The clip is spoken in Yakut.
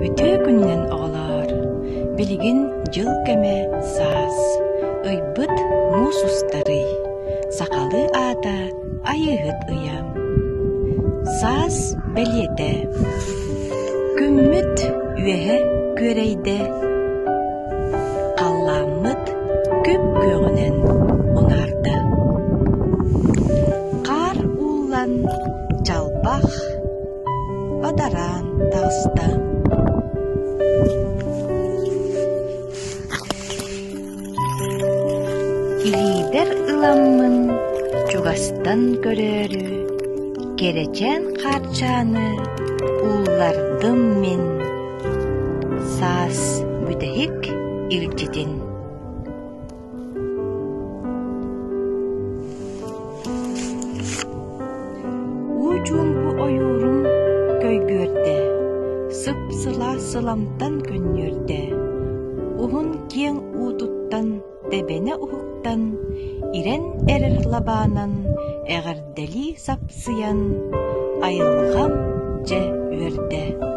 Үтүө күнүнэн оҕолоор! Билигин дьыл кэмэ саас. Ыйбыт муус устарый. Сахалыы аата Айыыһыт ыйа. Саас бэлиэтэ. Күммүт үөһэ күөрэйдэ. Халлааммыт күп-күөҕүнэн унаарда. Хаар ууллан чалбах бадараан таҕыста. Илиибэр ыламмын чугастан көрөөрү кэрэчээн хаарчааны ууллардым мин саас бүтэһик илдьитин. Уу чуумпу ойуурум көйгүөрдэ, сып-сылаас сыламтан көнньүөрдэ, уһун киэҥ уутуттан тэбэнэ уһуктан, ирэн эрэр лабаанан эҕэрдэлии сапсыйан, айылҕам дьэ үөрдэ.